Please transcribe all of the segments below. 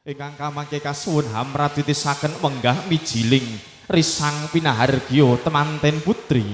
Ingkang kamangke kasuwun hamratitisaken wenggah mijiling risang pinahargya temanten putri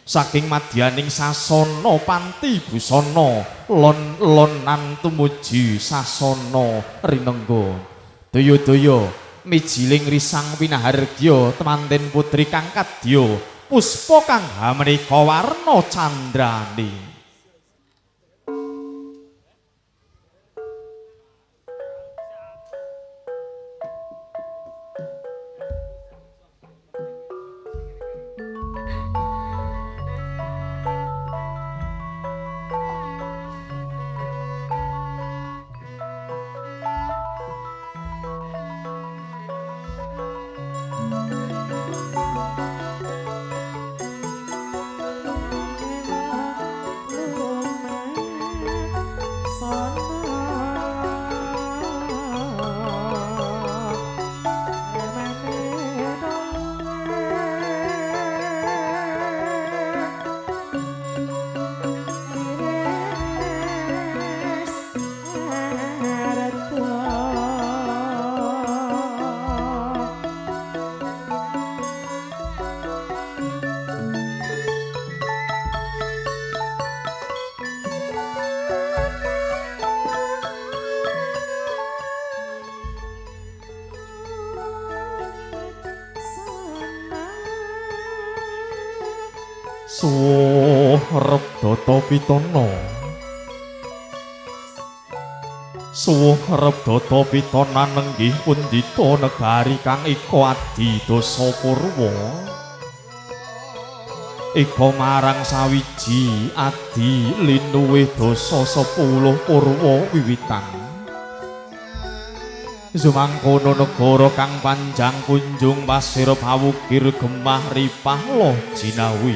saking madyaning sasana panti busana lon-lonan tumuju sasana rinengga. Daya-daya mijiling risang pinahargya temanten putri kang kadya puspa kang hamenika warna candrane. Suwuh Rebdata Pitana. Suwuh Rebdata Pitana nenggih pundita negari kang ika adi dasa purwa. Ika marang sawiji adi linuwih dasa 10 purwa wiwitan. Sumangkono negara kang panjang kunjung pasir pawukir gemah ripah loh jinawi.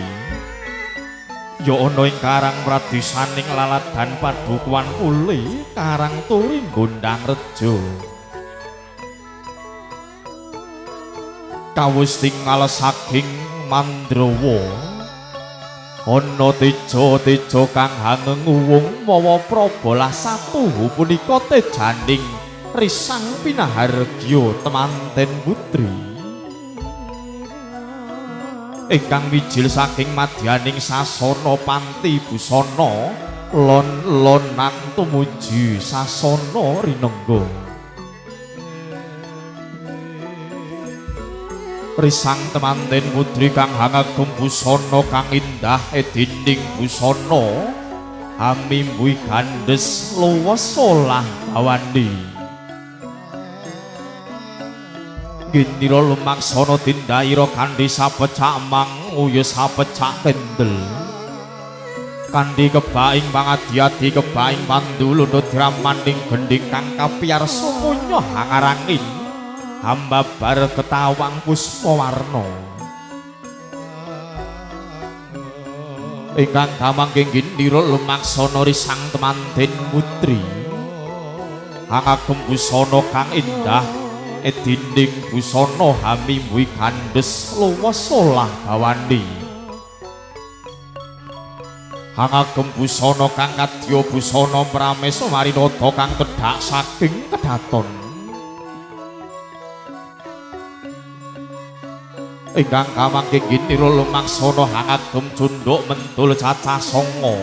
Ya ana ing karang pradisaning laladan padukuhan uli karang turi Gondang Rejo. Kawus tingal saking Mandrawa ana teja-teja kang hangenguwung mawa prabalah satuhu punika tejaning risang pinahargya temanten putri ingkang mijil saking madyaning sasana panti busana lon-lonan tumuju sasana rinengga. Risang temanten putri kang hangagem busana kang indah edining busana amimbuhi gandhes luwes solah bawani. Ginira lumaksana tindaira kanthi sapecak mang uyus sapecak kendel. Kanthi kebaing pangadi-adi kebaing panduluna dramaning gendhing kang kapiyarsa punya hangarangin hambabar ketawang puspa warna. Ingkang kamangke ginira lumaksana risang temanten putri hangagem busana kang indah edining busana hamimbuhi gandhes luwes solah bawani. Hangagem busana kang kadya busana pramesa marinata kang tedhak saking kedaton. Ingkang kamangke ginira lumaksana hangagem cundhuk mentul cacah sanga.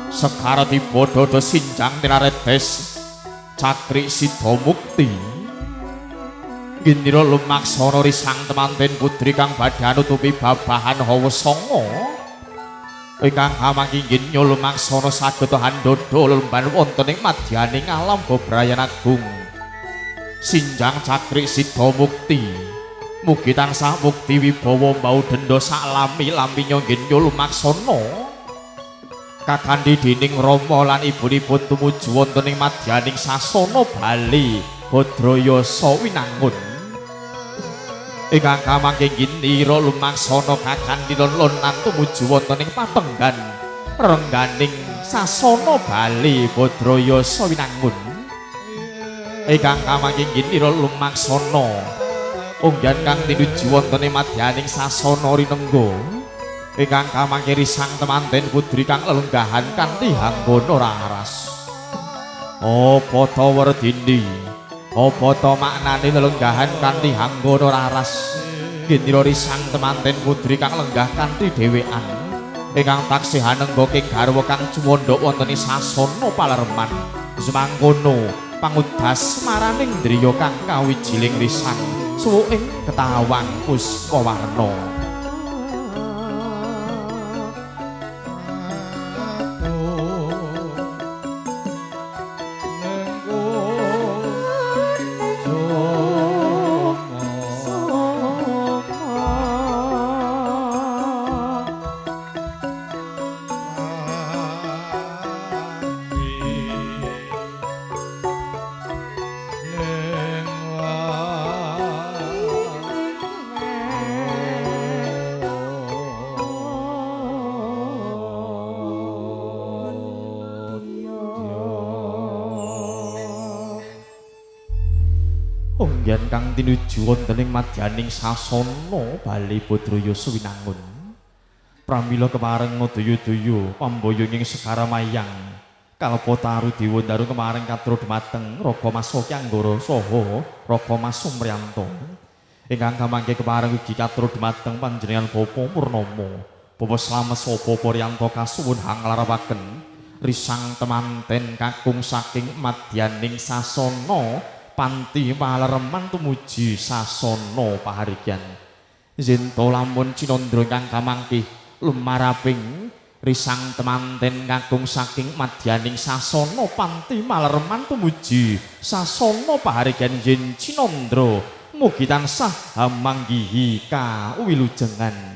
Sekara tiba dada sinjang tinaredes cakrik sida mukti. Ginira lumaksana risang temanten putri kang badhe anutupi babahan hawa sanga. Ingkang kamangke ginira lumaksana saged handada lemban wonten ing madyaning alam bebrayan agung. Sinjang cakrik sida mukti. Mugi tansah mukti wibawa mbau denda saklami-laminya ginira lumaksana. Kakandhi dening Rama lan ibunipun tumuju wonten ing madyaning sasana Bali Badrayasa Winangun. Ingkang kamangke ginira lumaksana kakandhi lon-lonan tumuju wonten ing patenggan rengganing sasana Bali Badrayasa Winangun. Ingkang kamangke ginira lumaksana unggan kang tinuju wonten ing madyaning sasana rinengga. Ingkang kamangke risang temanten putri kang lelunggahan kanthi hanggana raras. Apa ta werdine? Apa ta maknane lelenggahan kanthi hanggana raras? Gendira risang temanten putri kang lenggah kanthi dhewean. Ingkang taksih anengga ing garwa kang cuwandha wonten ing sasana palereman. Semangkono pangudas maraning driya kang kawijiling risang suwuking ketawang puspawarna. Unggen kang tinuju wonten ing madyaning sasana Bali Badraya Suwinangun. Pramila kepareng daya-daya pamboyonging Sekara Mayang kalpa taru dewa ndaru kemareng katur dhumateng Raga Mas Soki Anggara saha Raga Mas Sumrianto. Ingkang kamangke kepareng ugi katur dhumateng panjenengan Bapak Purnama. Bapak slamet saha Bapak Riyanto kasuwun hanglarapaken risang temanten kakung saking madyaning sasana panti palereman tumuju sasana pahargyan. Zinta lamun cinandra ingkang kamangkih lumaraping risang temanten kakung saking madyaning sasana panti malereman tumuju sasana pahargyan. Yen cinandra mugi tansah hamanggihi kawilujengan.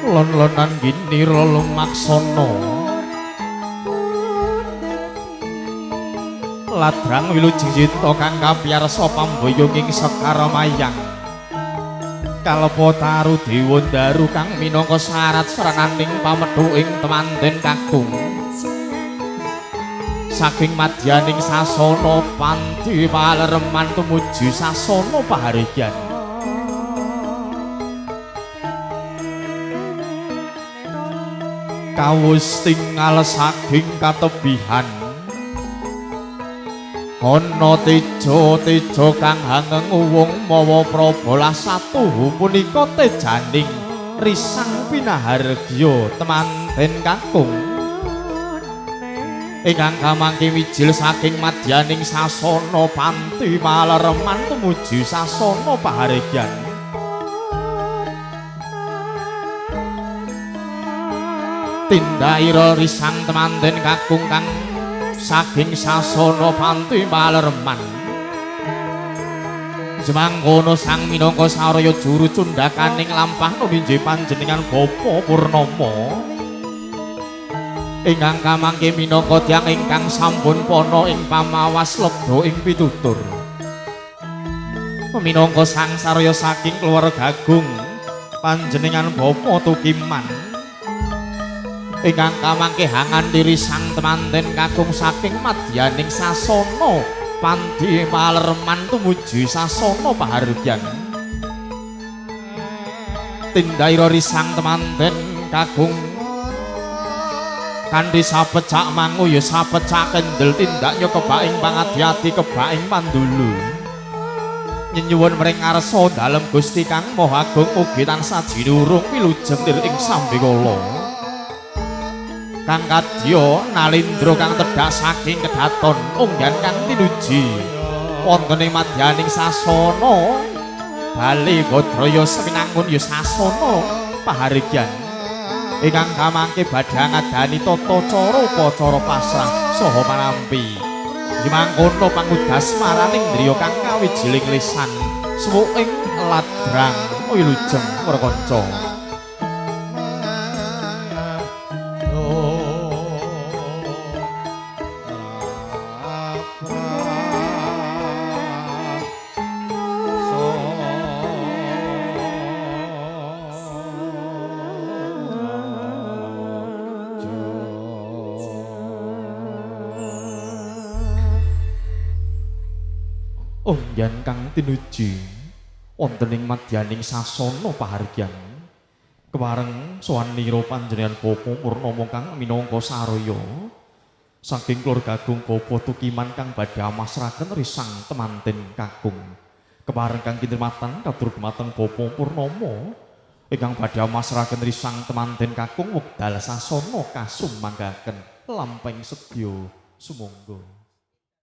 Lon-lonan ginira lumaksana ladrang wilujeng cinta kang kapiyarsa pamboyonging Sekara Mayang kalpa taru dewa ndaru kang minangka syarat srananing pamedhuking temanten kakung saking madyaning sasana panti palereman tumuju sasana pahargyan. Kawus tingal saking katebihan ana teja-teja kang hangeng wong mawa prabalah satuhu punika tejaning risang pinahargya temanten kakung ingkang kamangke wijil saking madyaning sasana panti palereman tumuju sasana pahargyan. Tindakira risang temanten kakung kang saking sasana panti palereman semangkono sang minangka saraya juru cundhakaning lampah numinji panjenengan Bapak Purnama ingkang kamangke minangka tiyang ingkang sampun pana ing pamawas lebda ing pitutur minangka sang saraya saking keluarga agung panjenengan Bapak Tukiman ingkang kamangke hangandiri sang temanten kakung saking madyaning sasana panti palereman tumuju sasana pahargyan. Tindakira risang temanten kakung kanthi sapecak mangu ya sapecak kendel tindaknya kebaing pangadi-adi kebaing pandulu. Nyenyuwun mring ngarsa dalem Gusti Kang Maha Agung ugi tansah jinurung wilujeng lir ing sambekala. Kang kadya nalindra kang tedhak saking kedaton unggan kang tinuji wonten ing madyaning sasana Bali Badraya Sewinangun ya sasana pahargyan ingkang kamangke badhe ngadani tata cara upacara pasrah saha panampi. Mangkono pangudas maraning driya kang kawijiling lisan suwuking ladrang wilujeng para kanca. Ongyan kang tinuji wonten ing madyaning sasana pahargyan. Kepareng sowanira panjenengan Bapak Purnomo kang minangka saraya saking keluarga agung Bapak Tukiman kang badhe amasraken risang temanten kakung. Kepareng kang kinurmatan katur dumateng Bapak Purnomo ingkang badhe amasraken risang temanten kakung wekdal sasana kasumanggaken lampahing sedya sumangga.